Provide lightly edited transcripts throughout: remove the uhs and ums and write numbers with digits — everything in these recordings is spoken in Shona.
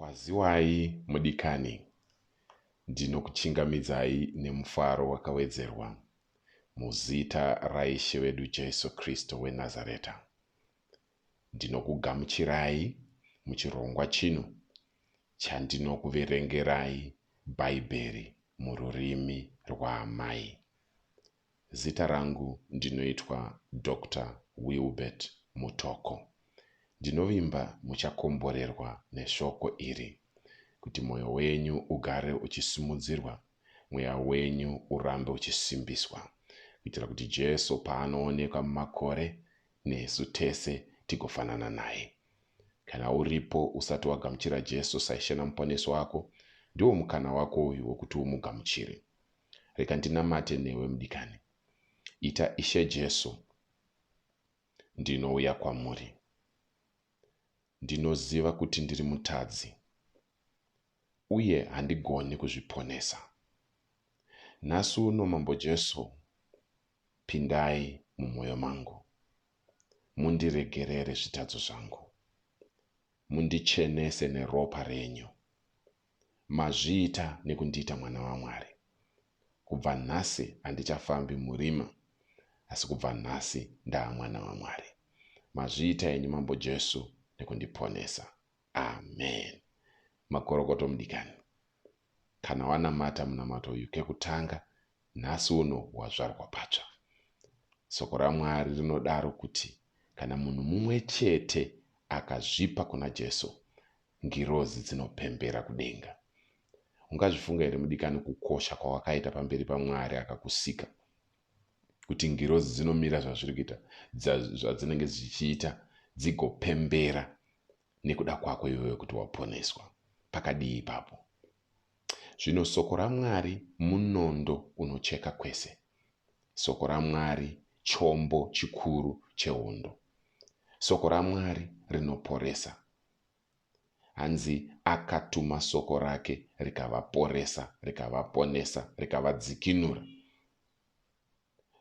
Kwaziwai mudikani, ndinokuchingamidzai nemufaro wakawedzerwa muzita raIshe wedu Jesu Kristu weNazareta. Ndinokugamuchirai muchirongwa chino chandinokuverengerai Bhaibheri mururimi rwaamai. Zita rangu ndinoitwa Doctor Wilbert Mutoko. Ndinovimba muchakomborerwa neshoko iri kuti mwoyo wenyu ugare uchisimudzirwa, mweya wenyu urambe uchisimbiswa kuitira kuti Jesu paanoonekwa mumakore nesu tese tigofanana naye. Kana uripo usati wagamuchira Jesu saIshe naMuponesi wako, ndiwo mukana wako uyu wekuti umugamuchire. Rega ndinamate newe mudikani. Ita Ishe Jesu, ndinouya kwamuri. Ndinoziva kuti ndiri mutadzi uye handigoni kuzviponesa. Nhasi uno Mambo Jesu, pindai mumwoyo mangu. Mundiregerere zvitadzo zvangu. Mundichenese neropa renyu. Mazviita nekundiita mwana waMwari. Kubva nhasi handichafambi murima, asi kubva nhasi ndaa mwana waMwari. Mazviita henyu Mambo Jesu nekundiponesa. Amen. Makorokoto mudikani. Kana wanamata munamato uyu kekutanga, nhasi uno wazvarwa patsva. Soko raMwari rinodaro kuti kana munhu mumwe chete akazvipa kuna Jesu, ngirozi dzinopembera kudenga. Ungazvifunga here mudikani kukosha kwawakaita pamberi paMwari akakusika? Kuti ngirozi dzinomira zvazviri kuita, zvadzinenge dzichiita, dzigopembera nekuda kwako iwewe kuti waponeswa. Pakadii ipapo? Zvino soko raMwari munondo unocheka kwese. Soko raMwari chombo chikuru chehondo. Soko raMwari rinoporesa. Hanzi akatuma soko rake rikavaporesa, rikavaponesa, rikavadzikinura.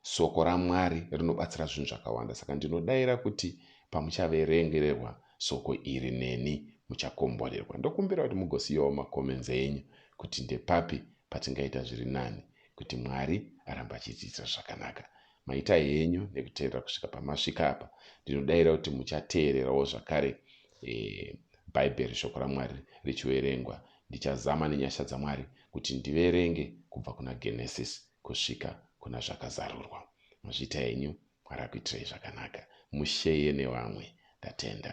Soko raMwari rinobatsira zvinhu zvakawanda saka ndinodaira kuti pamuchaverengererwa soko iri neni muchakomborerwa. Ndokumbira kuti mugosiyawo macomments enyu kuti ndepapi patingaita zviri nani kuti Mwari arambe achitiitira zvakanaka. Maita henyu nekuteerera kusvika pamasvika apa. Ndinodaira kuti muchateererawo zvakare e, Bhaibheri shoko raMwari richiverengwa. Ndichazama nenyasha dzaMwari kuti ndiverenge kubva kuna Genesis kusvika kuna Zvakazarurwa. Mazviita henyu, Mwari akuitirei zvakanaka. Musheye nevamwe. Ndatenda.